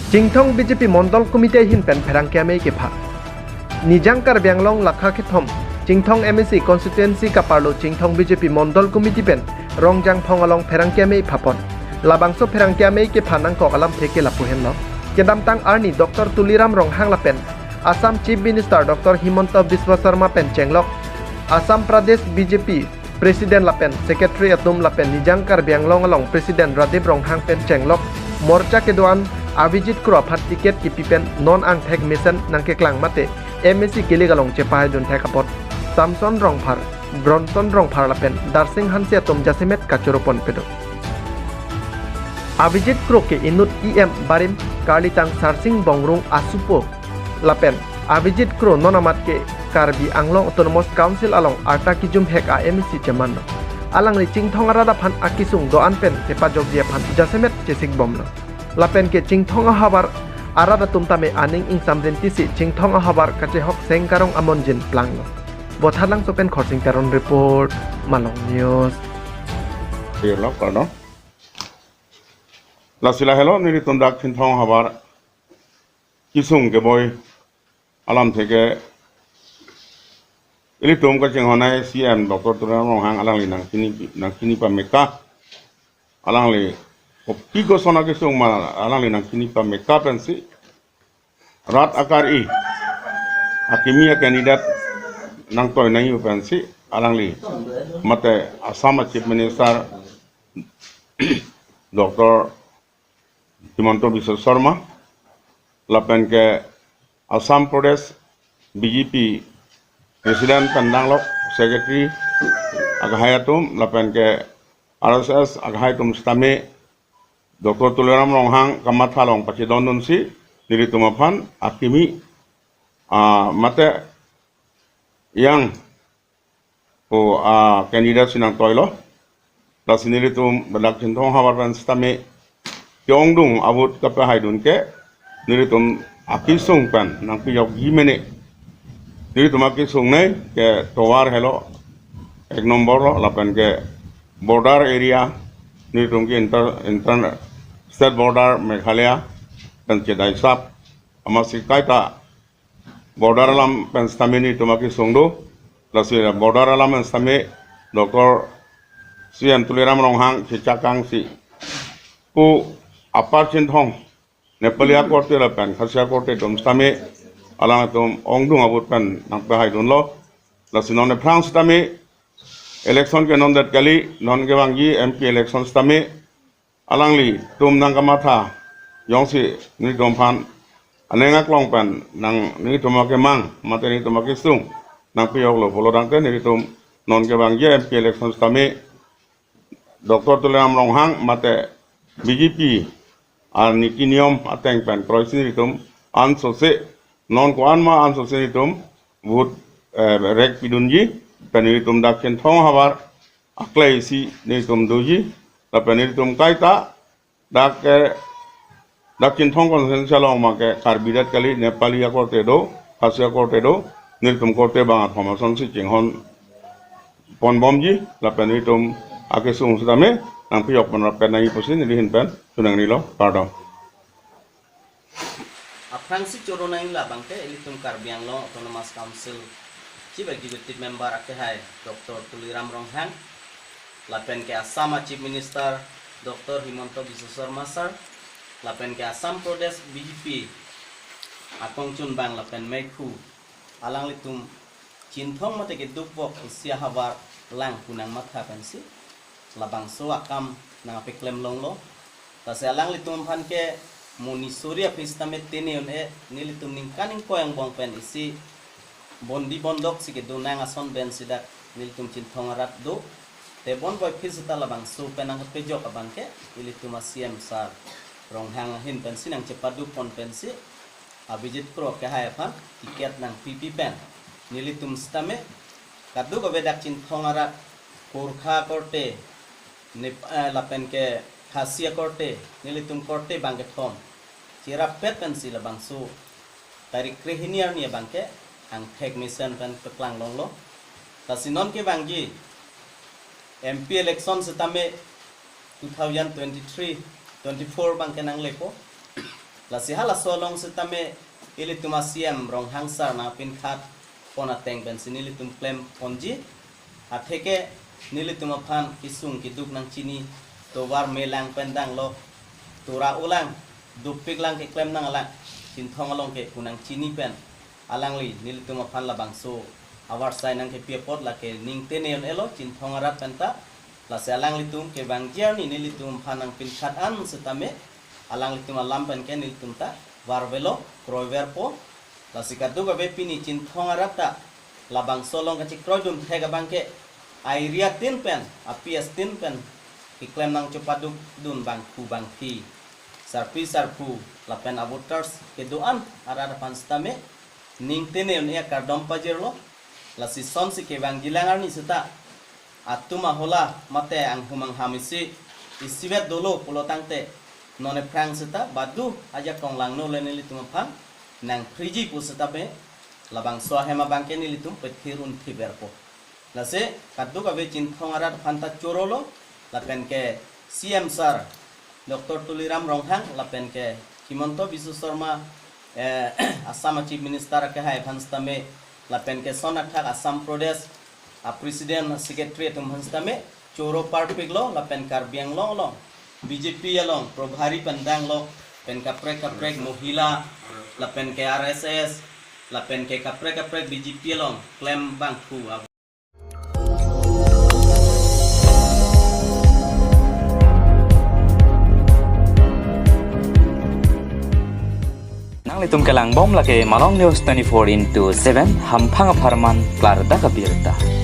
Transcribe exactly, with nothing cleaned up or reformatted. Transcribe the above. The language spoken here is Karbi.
Chinthong B J P Mondol Committee ahin pen pherangke amei kepha. Nijang Karbi Anglong lakha kethom Chinthong M A C constituency kaparlo Chinthong B J P Mondol Committee pen Rongjangphong along pherangke amei phapon. Labangso pherangke amei kepha nangkok alamthe ke lapu henlo. Kedamtang arni Doctor Tuliram Ronghang lapen Assam Chief Minister Doctor Himanta Biswa Sarma pen chenglok Assam Pradesh B J P President lapen Secretary atum lapen Nijang Karbi Anglong along President Radip Ronghang pen chenglok morcha kedo-an Abhijit Kro aphan ticket kipi pen non angthek mesen nangkeklang mate M A C kilik along chepahaidun thek apot Samson Rongphar, Bronson Rongphar lapen Darsing Hanse atum jasemet kachoro ponpe do. Abhijit Kro ke inut E M barim karlitang Sarsing Bongrung asupo lapen Abhijit Kro non amat ke Karbi Anglong Autonomous Council along arta kijumhek a M A C chemanlo. Alangli Chinthong arat aphan akesung do-an pen kepajokji aphan jasemet chesikbomlo. Lapen ke Chinthong ahavar arat atum tame aning ingsam rinti si Chinthong ahavar kachehok seng karong amonjin planglo. Botharlangso pen Khorsing Teron report, Malong News. Lasi lahelo nelitum dak Chinthong ahavar kesung keboi alamthe ke ilitum kachinghon ai C M Doctor Tuliram Ronghang alangli nangchini nangchini pameka, alangli kopi koson akesung ma alangli nangchini pameka pensi rat akari akimi a candidate nangtoi nangji pensi alangli mate Assam a Chief Minister Doctor Himanta Biswa Sarma, lapen ke Assam Pradesh B J P President pen danglok Secretary akhai atum, lapen ke R S S akhai atum sitame Doctor Tuliram Ronghang kamatha along pachedondunsi nelitum aphan akimi, ah, mate yang pu a candidate si nangtoilo. Lasi nelitum dak Chinthong ahavar pen sitame ke-ongdung a-vote kapahaidun ke nelitum akesung pen nangpejokji mene. Nelitum akesung nei ke tovar helo ek nombor lo lapen ke border area nelitum ke inter inter state border Meghalaya pen chedaisap amatsi kaita border alam pen sitame nelitum akesung do. Lasi border alam pen sitame Doctor C M Tuliram Ronghang chechakangsi pu apar Chinthong Nepali akorte lapen Khasi akorte atum sitame alangtum ongdung a-vote pen nangpahaidunlo. Lasi non aphrang sitame election ke non det kali, non kevangji M P election sitame alanglitum nangkamatha jongsi nelitum aphan aning aklong pen nang nelitum akemang mate nelitum akesung nangpejoklo pulo tangte nelitum non kevangji M P election sitame Doctor Tuliram Ronghang mate B J P aniki niyom ateng pen kroisi nelitum ansose non ko-an ma ansose nelitum vote, eh, rek pidunji pen nelitum dak Chinthong ahavar aklai isi nelitum doji lapen nelitum kaita dak, eh, dak Chinthong constituency along ma ke Karbi det kali, Nepali akorte do, Khasi akorte do, nelitum korte bang athom asonsi chinghon ponbomji lapen nelitum akesung sitame nangpejok pen rap pen nangji pusi neli ahin pen chonangnelo, kardom. Aphrangsi choro nangji labang ke ilitum Karbi Anglong Autonomous Council Chief Executive Member akehai Doctor Tuliram Ronghang, lapen ke Assam a Chief Minister Doctor Himanta Biswa Sarma sir, lapen ke Assam Pradesh B J P akongchunbang lapen meiphu alanglitum Chinthong mate keduk bok isi ahavar lang pu nangmatha pensi labangso akam nangpeklem longlo. Lasi alanglitum aphan ke mo nisori aphi sitame tene un-e, nelitum ningkan ingkoi angbong pen isi bondi bondok si kedo nang ason pen si dak nelitum Chinthong arat do. Te bonboi aphi sita labangso pen nangpejok abang ke ilitum a C M sir Ronghang ahin pensi nangchepadu pon pensi Abhijit Kro akehai aphan ticket nangpipi pen nelitum sitame kaduk avedak Chinthong arat Gorkha korte Nep-, eh, lapen ke Khasi akorte nelitum korte bang kethom cherap pet pensi labangso tarik krehini arni abang ke angthek mesen pen peklang longlo. Lasi non kevangji M P election sitame two thousand twenty-three twenty-four abang ke nanglepo. Lasi halaso along setame ilitum a-C M Ronghang sir nangpinkhat pon ateng pensi nelitum klemponji. Atheke nelitum aphan kesung keduk nangchini, tovar melang pen danglo, tora ulang, dopik lang keklem nang alang, Chinthong along ke pu nangchini pen alangli nelitum aphan labangso avarsai nangkepi apot lake ningtene un-elo Chinthong arat penta. Lasi alanglitum kevangji arni nelitum aphan nangpinkhat an setame alanglitum alam pen ke nelitum ta varvelo, kroiverpo. Lasi kadokave pini Chinthong arat ta labangso along kachekroidun thek abang ke a-area tin pen, a-P S tin pen keklem nangchopadukdun bangphu bangphi, sarpi sarpo lapen a-voters kedo-an arat aphan setame ningtene un-e akardom pajirlo. Lasi sonsi kevangjilang arni seta atum ahola mate anghum angham isi, isivet dolo pulo tangte non ephrang seta badu ajakong langno le nelitum aphan nangphriji pu setame labangso ahem abang ke nelitum pethir un thiverpo. Lasi kadokave Chinthong arat aphan ta chorolo, lapen ke C M sir Doctor Tuliram Ronghang, lapen ke Himanta Biswa Sarma, eh, Assam Chief Minister akehai aphan setame, lapen ke son athak Assam Pradesh a-President Secretary atum aphan setame choro parpiklo, lapen Karbi Anglong along B J P along probhari pen danglo pen kaprek kaprek mohila, lapen ke R S S, lapen ke kaprek kaprek B J P along klem bangphu a- Nanglitum kelangbom lake Malong News twenty-four into seven, hamphang apharman klardak abirta.